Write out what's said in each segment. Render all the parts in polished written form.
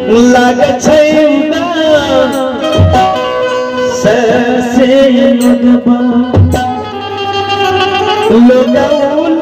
लागे छै से से लोगबा लोगौल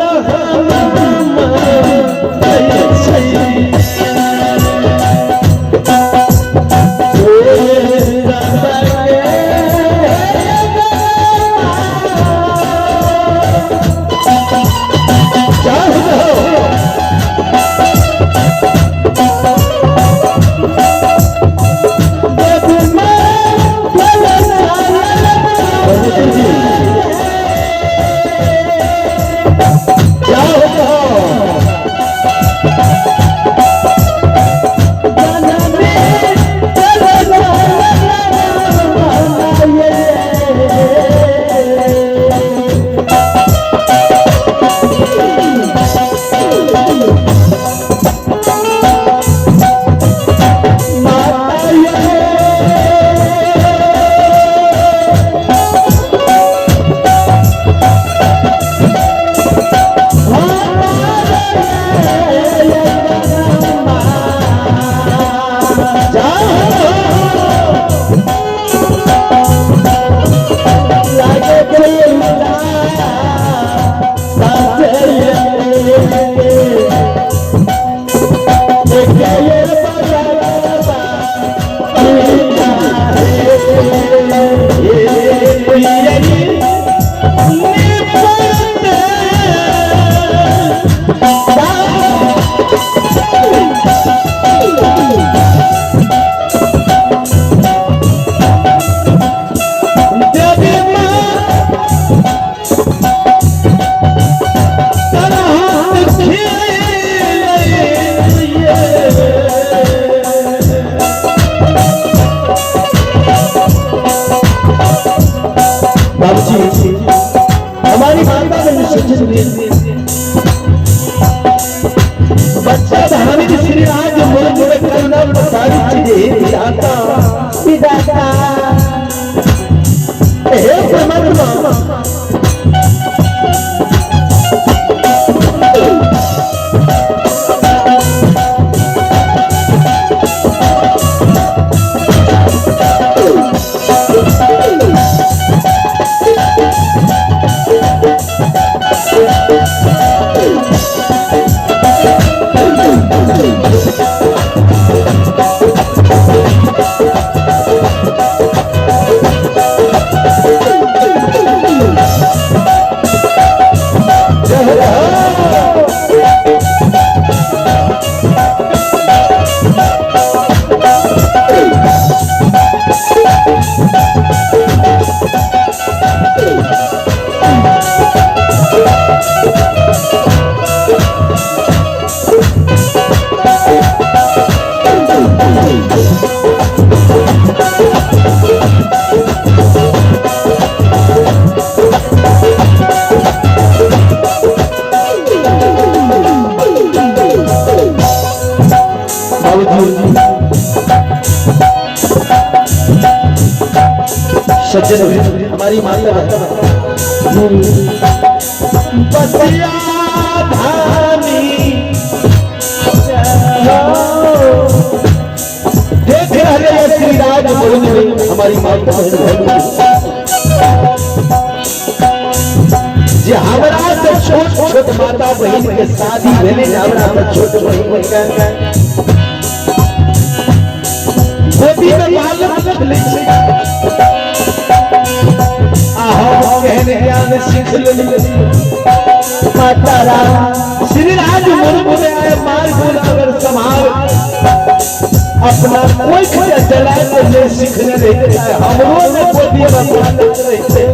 बाबूजी हमारी माता बहन सज्जन बच्चा धामी श्री राज मुल्क में करुणा सारी चीजें विधाता विधाता हे परमात्मा बाबूजी सज्जन हमारी माता बसिया धानी देख रहे हैं श्री राज मुर्मू हमारी माता जे हमरा से छोट छोट माता बहन के शादी भेलै जे हमरा से छोट बहन के गोदी में बालक खेलै छै आ हम केहन ज्ञान सीख लेली माता राम श्री राज मुर्मू ने आए मार बोला अगर संभाल अपना कोई के जला के ले सीखने रहते हमरो ने गोदी में बालक रहते।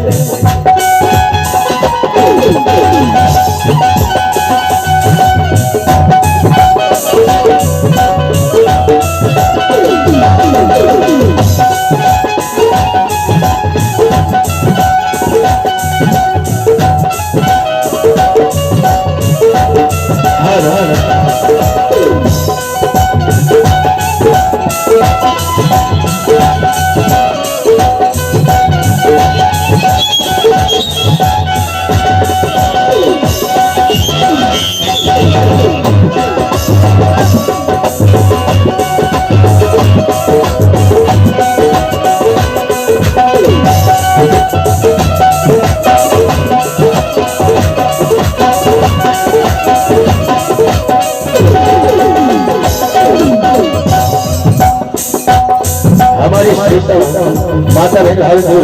हर हर देता हूँ, माता भाई को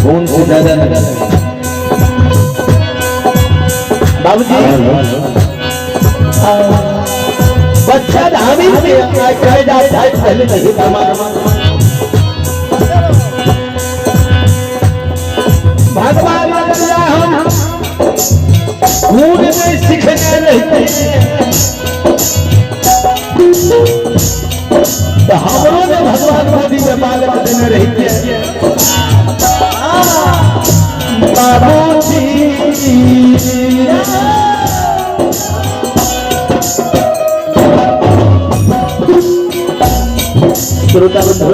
खून से ज्यादा नहीं। बाबूजी बच्चा धामी से कह जाता है पहले नहीं भगवान हम खून में सीखने रहते तो हमरों ने भगवान मोदी में बालक देने रहते। बाबूजी श्रोता बंधु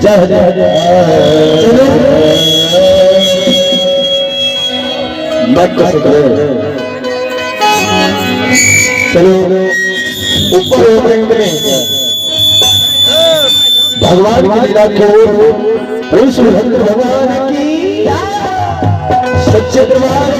जय जय जय। चलो ऊपर में भगवान की लीला को भगवान की सच्चे दरबार।